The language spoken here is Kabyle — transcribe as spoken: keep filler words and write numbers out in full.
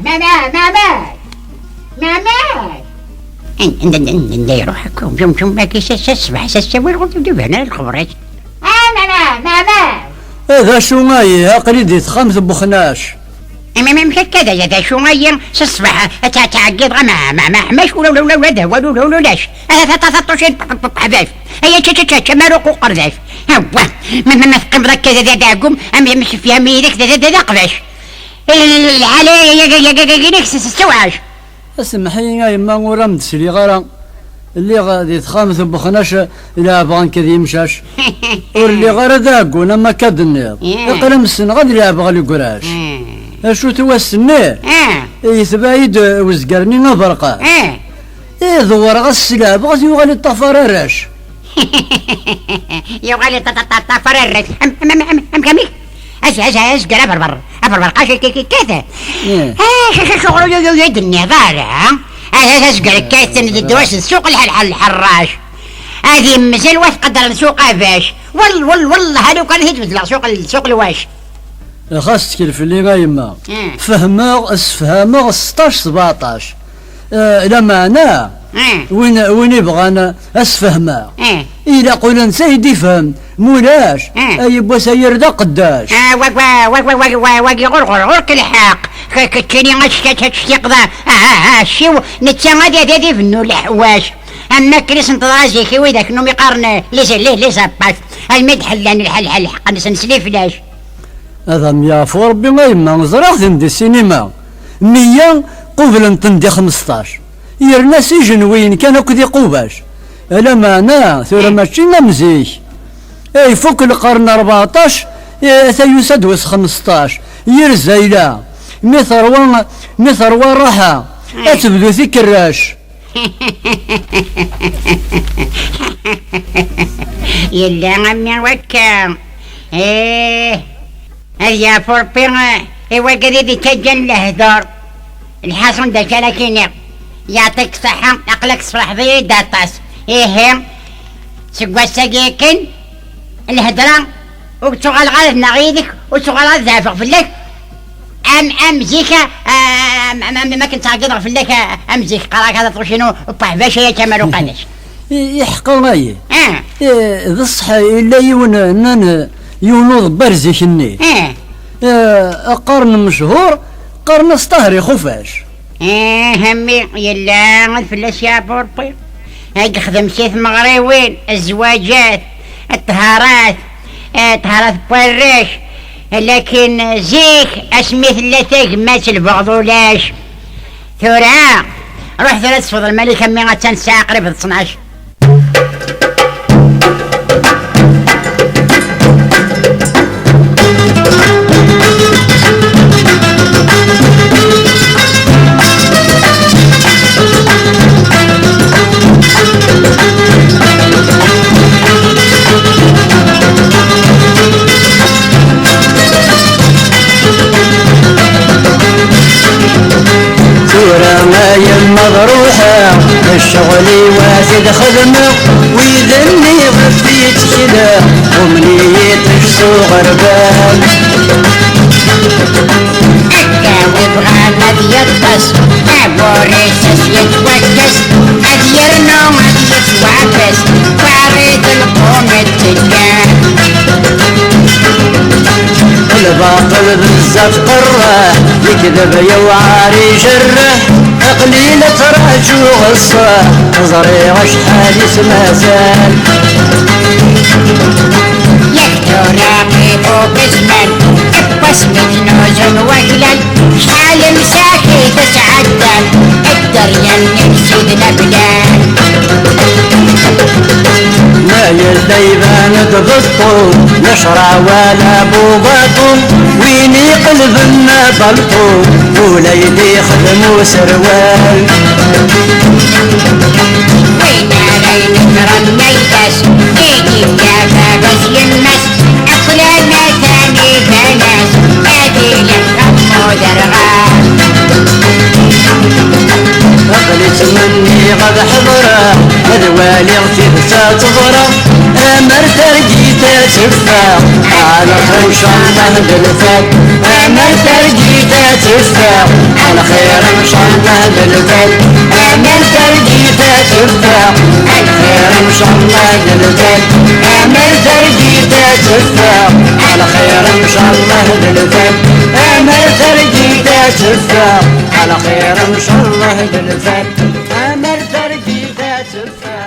Mama, mama, mama. Anda, anda, anda, anda iruḥ akk? Jum, jum, maki s-, s-, ṣṣbeḥ, s-, s-, ur d-iban ara lxeber-is. Ah, mama, mama. Eh, d acu ayi? Aql-i di texxamt n Wexnac. Am-, am-, amek akka d aya? D acu ayi? S ṣṣbeḥ, ad tɛ-, tɛeggiḍ ɣa ma, ma, ma ḥmac ula, ula, ula, ula d awal ula, ula, ulac. Ala ta, ta, taṭṭucin, p-, p-, p-, ḥbab. Aya ča, ča, ča, ča, maruq uqerdac. Awwa, ma, ma, ma teqqimeḍ akka d, d, d aɛgum, am, am, sefyam yid-k d, d, d, d aqbac. Lḥala ya, ya, ya, ya, ya, ya, s-, s-, s-, tewɛac. Asemmeḥ-iyi a yemma, ur am-d-sliɣ ara. Lliɣ di texxamt n Wexnac, leɛbeɣ nekk d yimcac. Ur lliɣ ara d aɛeggun am akka d-tenniḍ. Ih. Aql-am ssneɣ ad leɛbeɣ legrac. Ih. Acu-t wass-nni? Ih. Yetbeɛ-iyi-d uzger-nni aberqan. Ih. Ih, dewwreɣ-as s leɛbeɣ, yuɣal iṭṭafar arrac. Yuɣal iṭṭa-, ṭṭa-, ṭṭa-, ṭṭafar arrac. Am-, am-, am-, am-, amek, amek? Az-, az-, azger aberber. Aberber qas k-, k-, kkat. Ih. Ah, sh-, sh-, sh-, ur y-, y-, y-, d-nniḍ ara. Ah, az-, azger kkaten di ddwas d suq lḥal-, lḥal-, lḥerrac. Ad immzel wa tqedren suq abac. Wel-, wel-, wellah, a lukan i t-id-beddleɣ suq l-, suq lwac. Xas ttkel fell-i a yemma. Mm. Fehmeɣ, sefhameɣ seṭṭac, sbeɛṭac. Eh, lameɛna, mm, win, win ibɣan ad s-fehmeɣ, mm, ilaq ula netta i d-ifhem. Mulac, mm, ay yiwwas ay irda qeddac. Ah, wag-, wa-, wag-, wa-, wagi ɣur-, ɣur-, ɣur-k lḥeqq. K-, keččini ad tectiqeḍ a-, a-, a-, acciw, netta ad, ad, ad ibennu leḥwac. Am wakken i sen-teḍra zik i widak numi qqaren, eh, les, les, les apaches. Almi d-ḥellan lḥal, lḥal, lḥeqq-nsen s liflac. Ad am-yeɛfu Rebbi a yemma, ẓriɣ-ten di ssinima. Meyya qublen-ten di xmesṭac. Yerna s ijenwiyen kan akk d iqubac. Lameɛna tura mačči am zik. Eh, ifuk lqern rbeɛṭac, eh, ata yusa-d wass xmesṭac. Yir zayla. Mi terwa, mi terwa rraḥa, ad tebdu tikerrac. Yella a mmi wakka. Eh, ad yeɛfu Rebbi, eh, i wagad i d-ittaǧǧan lehdur. Lḥaṣun d acu ara k-iniɣ? Yeɛṭik ṣṣeḥḥa, aql-ak tefreḥeḍ-iyi-d aṭas. Ihi, seg wass-agi akken, lhedra ur ttuɣaleɣ ara ad nnaɣ yid-k, ur ttuɣaleɣ ad zeɛfeɣ fell-ak. Am, am zik, a, a, am, am, am, am akken ttɛeggiḍeɣ fell-ak, a, am zik, qqareɣ-ak ad aṭuc-inu, upaḥbac ay akka maruqadac. I, iḥeqqa ayi. Ah. Eh, d ṣṣeḥ, yella yiwen, nnan, yiwen uḍebbar zik-nni. Ah. Eh, qqaren mechur, qqaren-as Ṭaher Ixufac. Eh, a mmi, yella ad fell-as yeɛfu Rebbi. Ad yexdem si tmeɣriwin, zzwaǧat, ṭṭharat, eh, ṭṭharat n warrac. Lakin zik, asmi tella tagmat, lbuɣḍ ulac. Tura, ruḥ tura tesfeḍ lmalik a mmi, attan ssaɛa qrib d ttnac. Tura a yemma ad ruḥeɣ, ccɣel-iw ad t-id-xedmeɣ, wid-nni ɣef i ttekleɣ, umniyit s uɣerbal. Akka wi bɣan ad yeṭṭes, awur-is ad s-yettwakkes, ad yernu ad yettwakkes, warid lqum d-tedder. Lbaṭel bezzaf qerreḥ, lekdeb yewɛer ijerreḥ, aql-i la ttraǧuɣ ṣṣeḥ, ẓriɣ acḥal i s-mazal. Yak tura ifuq zzman, seg wasmi t-nuzun waklal, acḥal msakit sɛeddan, dderya-nni n Sidna Blal. Ma yella iban-d beṭṭu, necra wala bubaṭu, win iqelben abalṭu, ula i d-ixdem userwal. Win ara inekren ayla-s, i d-yefka baba-s yemma-s, aql-aneɣ tani d anas, ad ilin ɣef uderɣal. Aql-i ttmenniɣ ad ḥeḍreɣ, ad waliɣ tidet ad teḍra, amer targit Teffeɣ ɛla xir ncallah d lfat. Amer targit ad teffeɣ ɛla xir ncallah d lfat. Amer targit ad teffeɣ ɛla xir ncallah d lfat. Amer targit ad teffeɣ ɛla xir ncallah d lfat. Amer targit ad teffeɣ ɛla xir ncallah d lfat. Amer targit ad teffeɣ.